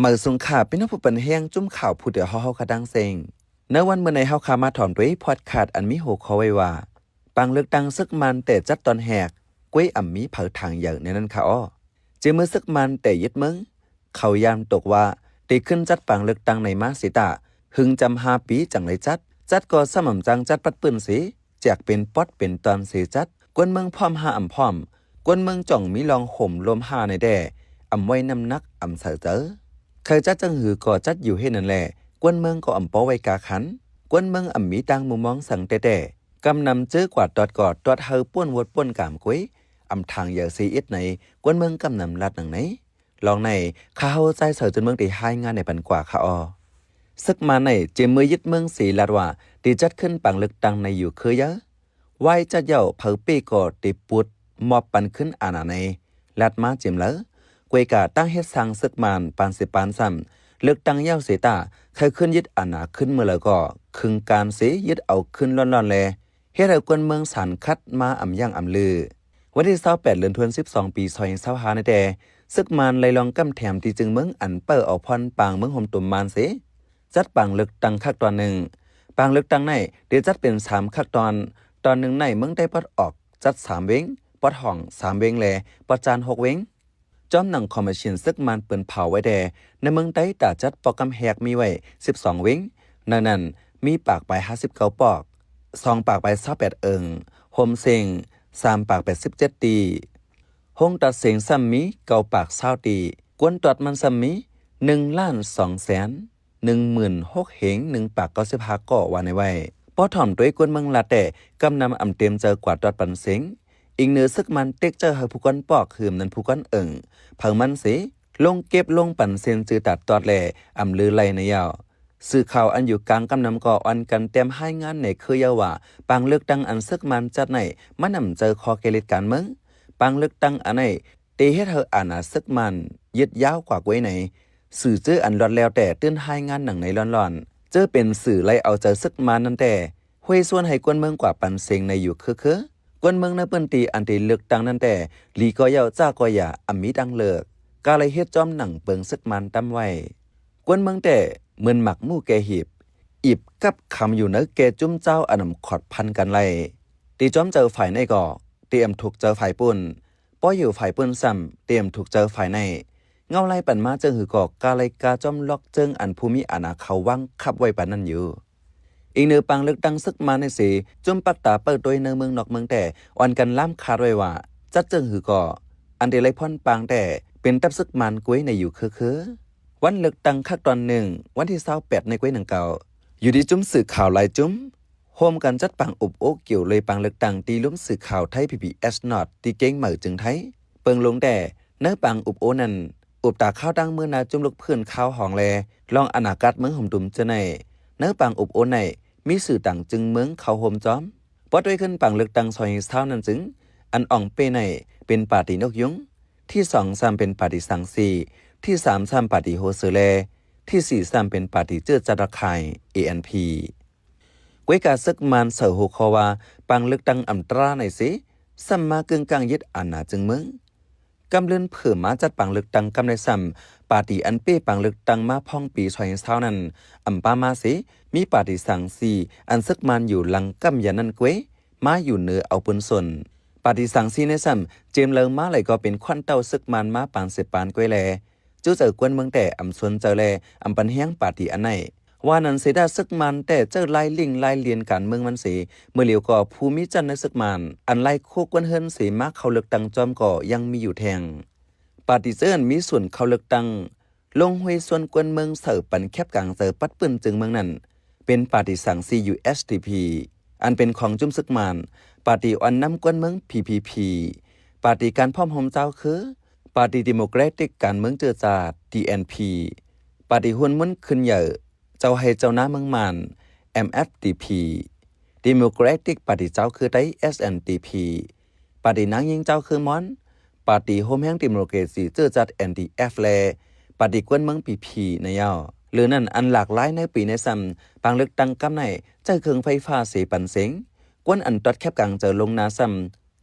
ມາສູງຄ່າ ພີ່ນ້ອງຜູ້ປັນແຮງ ຈຸ້ມຂ່າວຜູ້ດຽວເຮົາໆ ຄ່າດັ່ງເຊັງ. ໃນວັນມື້ໃນ ເຮົາຂ້າມາຖອມໂດຍພອດຄາດ ອັນມີຫົວຂໍ້ໄວ້ວ່າ ປາງເລືອກຕັ້ງເສິກມານແຕ່ຈັດຕອນແຮກ ກວຍອຳມີເຜີາຖາງໃຫຍ່ໃນນັ້ນຄ່າອໍ. ເຈາະມື້ເສິກມານແຕ່ຍຶດເມືອງ ເຂົາຢ້ານຕົກວ່າ ເຕຂຶ້ນຈັດປາງເລືອກຕັ້ງໃນມາເສຕາ ຫຶງຈຳຫ້າປີຈັ່ງໄດ້ຈັດ, ຈັດກໍສ່ຳອຳຈັ່ງຈັດປັດປືນເສ ແຈກເປັນປອດເປັນຕອນເສຈັດ, ກວນເມືອງພ້ອມຫາອຳພ້ອມ, ກວນເມືອງຈ່ອງມີລອງໂຫມລົມຫາໃນແດ່ ອຳໄວ້ນ້ຳໜັກອຳໃສ່ເຈີ. ໃຄຈັດຈັ່ງຫືກໍຈັດຢູ່ເຮັດນັ້ນແຫຼະ, ກວນເມືອງກໍອຳປໍໄວ້ກາຂັນ, ກວນເມືອງອຳມີຕ່າງມຸມມອງສັງແຕ່ແຕ່, ກຳນຳເຈີກວ່າຕອດກໍຕອດໃຫ້ປ່ນວົດປ່ນກາມກວຍ, ອຳທາງໃຫຍ່ເສອິດໃນ, ກວນເມືອງກຳນຳລັດໜັງໃນ. ລອງໃນ ຂ້າເຮົາ ຊາຍເສົາ ຈົນເມືອງ ໄດ້ຮາຍງານໃນປັນກວ່າຄ່າອໍ. ເສິກມານໃນ ເຈາະມື້ຍຶດເມືອງເສ ລັດວ່າ ໄດ້ຈັດຂຶ້ນປາງເລືອກຕັ້ງໃນຢູ່ຄືເຢີ. ວາຍຈັດເຍົາ ເຜີເປ້ກໍໄດ້ປຸດມອບປັນຄືນອານາໃນ ລັດມາເຕັມເລີຍ. ກວຍກາຕັ້ງເຮັດສ້າງເສິກມານ ປານເສປານຊ້ຳ ເລືອກຕັ້ງເຍົາເສຕາ ໃຄ່ຂຶ້ນຍຶດອານາຄືນເມື່ອໃດກໍ ຄຶງການເສຍຶດເອົາຄືນລ້ອນໆ ແລ ເຮັດໃຫ້ກວນເມືອງສານຂັດມາອຳຢ່າງອຳລື. ວັນທີຊາວແປດ ເດືອນທວນສິບສອງ ປີສອງພັນຊາວຫ້າ ນີ້ແຕ່ ເສິກມານໄລ່ລອງກຳແຖມທີ່ຈຶ່ງເມືອງອັນເປີເອົາພອນປາງເມືອງໂຮມຕຸມມານເສ ຈັດປາງເລືອກຕັ້ງຄັກຕອນໜຶ່ງ. ປາງເລືອກຕັ້ງໃນໄດ້ຈັດເປັນສາມຄັກຕອນ, ຕອນໜຶ່ງໃນເມືອງໃຕ້ປອດອອກ ຈັດສາມເວັງ, ປອດຫ້ອງສາມເວັງ ແລ ປອດຈານຫົກເວັງ. ຈ້ອມໜັງຄອມມະຊິນເສິກມານປືນເຜົາໄວ້ແດ່ ໃນເມືອງໃຕ້ຕາຈັດປອກກຳແຮກມີໄວ້ສິບສອງເວັງ, ໃນນັ້ນມີປາກປາຍຫ້າສິບເກົ້າປອກ, ສອງປາກປາຍຊາວແປດເອີ່ງ, ໂຮມເສັງສາມປາກແປດສິບເຈັດຕີ, ໂຮງຕັດເສັງຊ້ຳມີເກົ້າປາກຊາວຕີ, ກວນຕອດມັນຊ້ຳມີໜຶ່ງລ້ານສອງແສນ ໜຶ່ງໝື່ນຫົກເຫງ ໜຶ່ງປາກເກົ້າສິບຫ້າກໍວ່າໃນໄວ້. ພໍຖອມໂດຍກວນເມືອງລາແຕ້ ກຳນຳອຳເຕັມໃຈກວ່າຕອດປັນເສັງ. ອີງເໜີເສິກມານເຕັກໃຈໃຫ້ຜູ້ກວນປອກ ຫືມນັ້ນຜູ້ກວນເອີ່ງ ເຜົາມັນເສ ລົງເກັບລົງປັນເຊັນຈື່ຕາດຕອດແລ ອຳລືໄລ່ໃນເຍົາ. ສື່ຂ່າວອັນຢູ່ກາງກຳນຳກໍອ່ອນກັນແຕ້ມຮາຍງານໃນຄືເຍົາວ່າ ປາງເລືອກຕັ້ງອັນເສິກມານຈັດໃນ ມັນອຳໃຈຂໍແກ່ເລັດການເມືອງ. ປາງເລືອກຕັ້ງອັນໃນ ເຕເຮັດໃຫ້ອານາເສິກມານຍຶດຍາວກວ່າກວຍໃນ. ສື່ເຈີອັນລອດແລ້ວແຕ່ຕື່ນຮາຍງານໜັງໃນລ້ອນໆ ເຈີເປັນສື່ໄລ່ເອົາໃຈເສິກມານນັ້ນແຕ່ ຫ້ວຍຊວນໃຫ້ກວນເມືອງກວ່າປັນເສັງໃນຢູ່ເຄືໆ. ກວນເມືອງໃນພື້ນທີ່ອັນໄດ້ເລືອກຕັ້ງນັ້ນແຕ່ ຫຼີກໍເຍົາ ຈ້າກໍຢ່າ ອຳມີທາງເລືອກ ກະໄລ່ເຮັດຈ້ອມໜັງເປິງເສິກມານຕຳໄວ້. ກວນເມືອງແຕ່ ເໝືອນໝາກໝູແກ່ຫີບ ອີບກັບຄຳຢູ່ໃນແກ່ຈຸ້ມເຈົ້າ ອານຳຂອດພັນກັນໄລ່ ເຕຈອມໃຈຝ່າຍໃນກໍ ເຕອຳທຸກໃຈຝ່າຍປຸ້ນ ພໍຢູ່ຝ່າຍປຸ້ນຊ້ຳ ເຕມຖືກໃຈຝ່າຍໃນ ເງົາໄລ່ປັນມາເຈີງຫືກໍກາໄລ່ກາຈອມລັອກເຈີງອັນຜູ້ມີອານາເຂົາວາງຄັບໄວ້ປານນັ້ນຢູ່. ອີງເໜີປາງເລືອກຕັ້ງເສິກມານໃນເສ ຈຸ້ມປັກຕາເປີດໂຕຍໃນເມືອງນອກເມືອງແຕ່ ອ່ອນກັນລາມຄາດໄວ້ວ່າ ຈັດເຈີງຫືກໍ ອັນເດໄລ່ພອນປາງແຕ່ ເປັນຕັບເສິກມານກວຍໃນຢູ່ເຄືໆ. ວັນເລືອກຕັ້ງຄັກຕອນໜຶ່ງ ວັນທີຊາວແປດໃນກວຍໜຶ່ງເກົ້າ ຢູ່ທີ່ຈຸ້ມສື່ຂ່າວຫຼາຍຈຸ້ມ ຮ່ວມກັນຈັດປາງອົບໂອ້ກ່ຽວເລີຍປາງເລືອກຕັ້ງທີ່ລຸ່ມສື່ຂ່າວໄທ ພີພີເອັສ ນອດ ທີ່ເກັ່ງໃໝເຈີງໄທ ເປິງລົງແຕ່ ໃນປາງອົບໂອ້ນັ້ນ ອຸບຕາຂ່າວຕັ້ງມື້ໜ້າຈຸ້ມລູກພື້ນຂ່າວຫ້ອງແລ ລອງອະນາກາດເມືອງຫົມຕຸມເທື່ອໃນ ໃນປາງອົບໂອ້ໃນ ມີສື່ຕ່າງຈຶ່ງເມືອງເຂົ້າຮ່ວມຈອມ. ປອດດ້ວຍຂຶ້ນປາງເລືອກຕັ້ງຊອຍຊາວນັ້ນຈຶ່ງ ອັນອ່ອງເປ້ໃນ ເປັນປາຕີນົກຍຸງ, ທີສອງຊ້ຳເປັນປາຕີສັງຊີ, ທີສາມຊ້ຳປາตีໂຮເຊີແລ, ທີສີ່ຊ້ຳເປັນປາຕີເຈີຈັດລະຄາຍ ເອແອນພີ. ກວຍກາເສິກມານເສີຫົວຂໍ້ວ່າ ປາງເລືອກຕັ້ງອຳຕຣາໃນເສ ຊ້ຳມາເກິ່ງກ້າງຍຶດອານາເຈີງເມືອງ. ກຳເລີນເຜີມາຈັດປາງເລືອກຕັ້ງກຳໄດ້ຊ້ຳ ປາຕີອັນເປ້ປາງເລືອກຕັ້ງມາພ້ອງປີຊອຍຊາວນັ້ນ ອຳປາມາເສ ມີປາຕີສັງຊີ ອັນເສິກມານຢູ່ຫຼັງກຳຢານນັ້ນກວຍ ມາຢູ່ເໜີເອົາປຸນຊົນ. ປາຕີສັງຊີໃນຊ້ຳ ເຈີມເລີມາໄຫຼກໍເປັນຂວັນເຕົ້າເສິກມານມາປານເສປານກວຍແລ ຈູ້ໃຈກວນເມືອງແຕ່ອຳຊົນໃຈແລ ອຳປັນແຮງປາຕີອັນໃນ. ວ່ານັ້ນເສດາເສິກມານແຕ່ເຈີລາຍລິ້ງລາຍລຽນການເມືອງມັນເສ ເມື່ອຫຼຽວກໍຜູ້ມີຈັນໃນເສິກມານ ອັນລາຍໂຄກວນເຮືອນເສມາເຂົ້າເລືອກຕັ້ງຈອມກໍຍັງມີຢູ່ແທ່ງ. ປາຕີເຈີອັນມີສ່ວນເຂົ້າເລືອກຕັ້ງ ລົງຫ້ວຍຊວນກວນເມືອງໃສ່ປັນແຄບກາງໃຈປັດປືນເຈີງເມືອງນັ້ນ ເປັນປາຕີສັງຊີ ຢູ ເອສ ດີ ພີ ອັນເປັນຂອງຈຸ້ມເສິກມານ, ປາຕີອ່ອນນຳກວນເມືອງ ພີ ພີ ພີ ປາຕີການພ້ອມໂຮມເຈົ້າຄື ປາຕີດີໂມແຄຣຕິກການເມືອງເຈີຈາດ ດີ ເອັນ ພີ ປາຕີຫຸນໝຸນຂຶ້ນໃຫຍ່ ເຈົ້າໄຮ່ເຈົ້ານາເມືອງມານ ເອັມ ເອັຟ ດີ ພີ ດີໂມແຄຣຕິກປາຕີເຈົ້າຄືໄທ ເອສ ເອັນ ດີ ພີ ປາຕີນາງຍິງເຈົ້າຄືມອນ ປາຕີໂຮມແຮງດີໂມແຄຣຊີເຈີຈາດ ເອັນ ດີ ເອັຟ ແລ ປາຕີກວນເມືອງ ພີ ພີ ໃນເຍົາ. ຫຼືນັ້ນອັນຫຼາກຫຼາຍໃນປີໃນຊ້ຳ ປາງເລືອກຕັ້ງກຳໃນ ໃຊ້ເຄື່ອງໄຟຟ້າເສປັນເສັງ ກວນອັນຕອດແຄບກາງໃຈລົງນາຊ້ຳ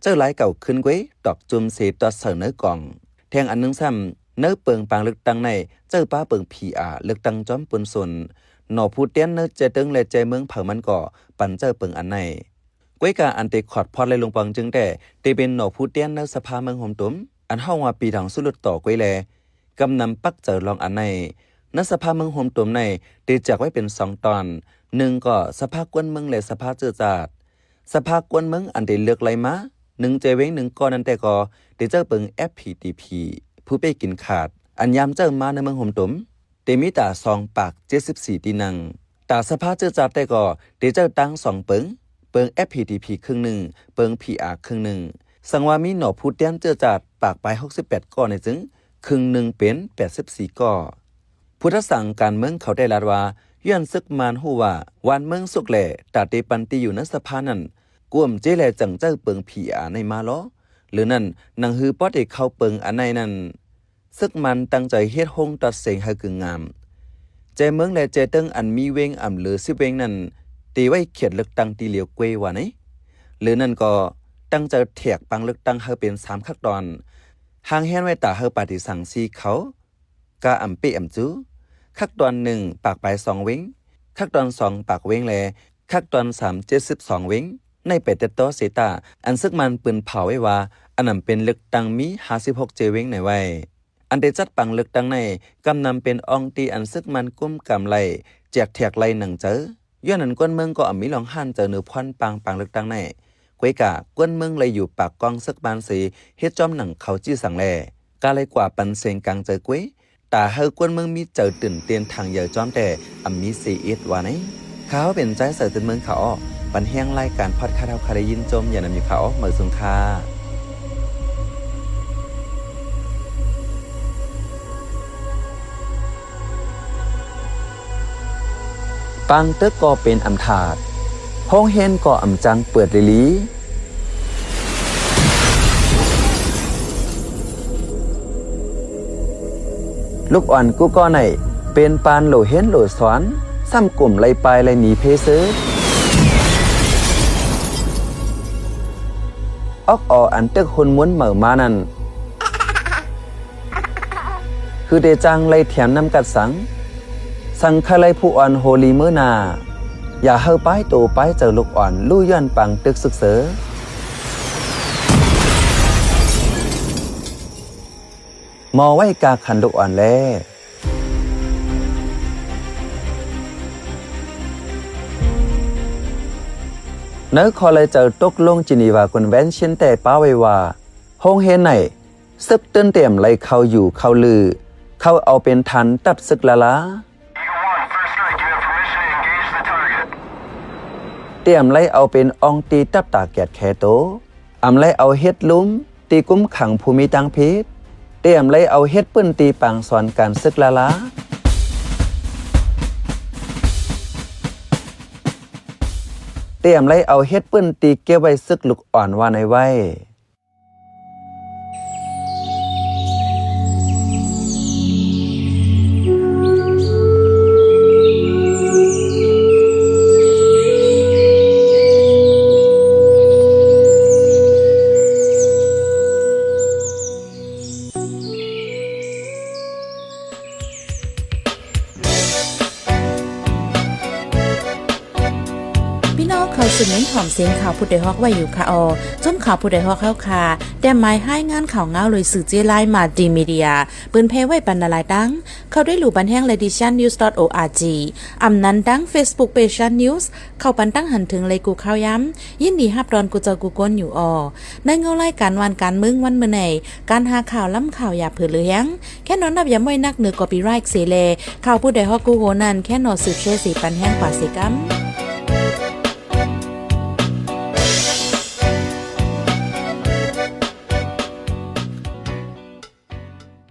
ເຈົ້າລາຍເກົ່າຂຶ້ນກວຍ ຕອກຈຸ່ມເສຕອດເສີເນີກອງ. ແທ່ງອັນໜຶ່ງຊ້ຳ ໃນເປິງປາງເລືອກຕັ້ງໃນ ເຈົ້າປະເປິງ ພີອາ ເລືອກຕັ້ງຈອມປຸນຊົນ, ໜໍ່ຜູ້ແທນໃນແຈເຕີງ ແລະ ແຈເມືອງ ເຜາມັນກໍປັນເຈົ້າເປິງອັນໃນ. ກວຍກາອັນເຕຂອດພອດ ແລະ ລົງປອງຈຶ່ງແຕ່ ເຕເປັນໜໍ່ຜູ້ແທນໃນສະພາເມືອງໂຮມຕຸມ ອັນຮ້ອງວ່າ ປີດອງສຸດລຸດຕໍ່ກວຍແລ ກຳນຳປັກໃຈລອງອັນໃນ. ໃນສະພາເມືອງໂຮມຕຸມໃນ ເຕແຈກໄວ້ເປັນສອງຕອນ, ໜຶ່ງກໍສະພາກວນເມືອງ ແລະ ສະພາເຊື້ອຊາດ. ສະພາກວນເມືອງອັນເຕເລືອກໄລ່ມາ ໜຶ່ງແຈເວງໜຶ່ງກໍນັ້ນແຕ່ກໍ ເຕເຈົ້າເປິງ ເອັຟພີທີພີ ຜູ້ເປ້ກິນຂາດ ອັນຍາມເຈົ້າມາໃນເມືອງໂຮມຕຸມ ເຕມີຕາສອງປາກເຈັດສິບສີ່ທີ່ນັ່ງ. ຕາສະພາເຊື້ອຊາດແຕ່ກໍ ເຕເຈົ້າຕັ້ງສອງເປິງ, ເປິງ ເອັຟພີທີພີ ເຄິ່ງໜຶ່ງ, ເປິງ ພີອາ ເຄິ່ງໜຶ່ງ. ສັງວ່າມີໜໍ່ຜູ້ແທນເຊື້ອຊາດປາກປາຍຫົກສິບແປດກໍໃນຈຶ່ງ ເຄິ່ງໜຶ່ງເປັນແປດສິບສີ່ກໍ. ຜູ້ທັດສັງການເມືອງເຂົາໄດ້ລາດວ່າ ຍ້ອນເສິກມານຮູ້ວ່າ ວານເມືອງສຸກແລ ຕາເຕປັນທີ່ຢູ່ໃນສະພານັ້ນ ກວມເຈແລຈັ່ງເຈົ້າເປິງ ພີອາ ໃນມາລໍ. ຫຼືນັ້ນ ໜັງຮືພໍເຕເຂົ້າເປິງອັນໃນນັ້ນ ເສິກມານຕັ້ງໃຈເຮັດໂຮງຕັດເສັງໃຫ້ກຶງງາມ. ແຈເມືອງ ແລະ ແຈເຕີງອັນມີເວງອຳເລີສິບເວງນັ້ນ ເຕໄວ້ເຂດເລືອກຕັ້ງທີ່ຫຼຽວກວ່າໃນ. ຫຼືນັ້ນກໍຕັ້ງໃຈແທກປາງເລືອກຕັ້ງໃຫ້ເປັນສາມຄັກຕອນ, ຮ່າງແຮນໄວ້ຕາໃຫ້ປາຕີສັງສີຂາວ ກາອຳເປອຳຈູ, ຄັກຕອນໜຶ່ງປາກປາຍສອງເວງ, ຄັກຕອນສອງປາກເວງ ແລະ ຄັກຕອນສາມເຈັດສິບສອງເວງ. ໃນໄປແຕ່ຕໍ່ເສຕາ ອັນເສິກມານປືນເຜົາໄວ້ວ່າ ອັນນຳເປັນເລືອກຕັ້ງມີຫ້າສິບຫົກເຈເວງໃນໄວ້. ອັນໄດ້ຈັດປາງເລືອກຕັ້ງໃນ ກຳນຳເປັນອ່ອງທີ່ອັນເສິກມານກຸມກຳໄລ່ ແຈກແທກໄລ່ໜັງເຈີ. ຍ້ອນນັ້ນ ກວນເມືອງກໍອຳມີລອງຫ້ານເຈີເໜີພອນປາງ ປາງເລືອກຕັ້ງໃນ. ກວຍກາ ກວນເມືອງໄລ່ຢູ່ປາກກອງເສິກມານເສ ເຮັດຈອມໜັງເຂົາຈີ່ສັງແລ ກາໄລ່ກວ່າປັນເສັງກາງເຈີກວຍ ຕາໃຫ້ກວນເມືອງມີເຈີຕື່ນເຕັ້ນທາງໃຫຍ່ຈອມແຕ່ ອຳມີເສເອດວ່າໃນ. ຂ້າເປັນຈາຍເສີດຕື່ນເມືອງ ຂ້າອອກ ບັນແຮງລາຍການພອດຄາສເຮົາ ຂ້າໄດ້ຍິນຊົມຢ່ານຳຢູ່ ຂ້າອອກ ເໝີສຸງ ຂ້າ. ປາງຕຶກກໍເປັນອຳທາດ, ໂຮງຮຽນກໍອຳຈັງເປີດລີລີ. ລູກອ່ອນກູ່ກໍໃນ ເປັນປານໂຫຼຮຽນໂຫຼສອນ, ຊ້ຳກຸມໄລ່ປາຍໄລ່ໜີເພເຊີ. ອອກອໍອັນຕຶກຮຸນມຸນເໝີມານັ້ນ ຄືເດຈ້າງໄລ່ຖຽມນ້ຳກັດສັງ, ສັງຄະໄລຜູ້ອ່ອນໂຮລີເມີນາ, ຢ່າເຮົາປາຍໂຕປາຍເຈົ້າລູກອ່ອນ ລູ້ຍ້ອນປາງຕຶກຊຶກເຊີ. ໝໍໄວ້ກາຂັນລູກອ່ອນແລ. ໃນຂໍ້ໄລ່ເຈົ້າຕົກລົງຈີນີວາຄອນເວັນຊິນແຕ່ປາໄວ້ວ່າ ໂຮງຮຽນໃນ ເສິກຕື່ນຕຽມໄລ່ເຂົ້າຢູ່ເຂົ້າລື ເຂົ້າເອົາເປັນຖານທັບເສິກລາລາ. ຕຽມໄລ່ເອົາເປັນອ່ອງຕີຕັບຕາແກດແຄໂຕ, ອຳໄລ່ເອົາເຮັດລຸ່ມ ຕີກຸມຂັງຜູ້ມີທາງຜິດ, ຕຽມໄລ່ເອົາເຮັດພື້ນທີ່ປາງສອນການເສິກລາລາ, ຕຽມໄລ່ເອົາເຮັດພື້ນທີ່ເກັບໄວ້ເສິກລູກອ່ອນວ່າໃນໄວ້. ພີ່ນ້ອງເຂົ້າສູ່ເມັນຫອມສຽງຂ່າວຜູ້ດອຍຮອກໄວ້ຢູ່ຄະອໍ. ຊົມຂ່າວຜູ້ດອຍຮອກເຮົາຄະ ແຕ້ມໝາຍຮາຍງານຂ່າວງາວໂດຍສື່ເຈ້ລາຍ Multimedia ເປີນແຜ່ໄວ້ປັນຫຼາຍໆຕັ້ງ. ເຂົ້າໄດ້ລູບັນແຮງ Ladies Chan News dot org ອຳນັ້ນທັງ Facebook Page Chan News ເຂົ້າປັນຕັ້ງຫັນເຖິງໄລກູ່ຂ່າວຍາມ. ຍິນດີຮັບຕ້ອນກູ່ເຈົ້າກູ່ຄົນຢູ່ອໍ. ໃນເງົາລາຍການວານການເມືອງວັນມື້ໃນ ການຫາຂ່າວລ້ຳຂ່າວຢ່າເຜີເຫຼືອແຮງ ແຄ່ນອນນັບຢາມໄວ້ນັກເໜືອ copyright ເສແລ ຂ່າວຜູ້ດອຍຮອກກູ່ໂຮນັ້ນ ແຄ່ນອນສືບແຊເສປັນແຮງກວ່າເສກຳ.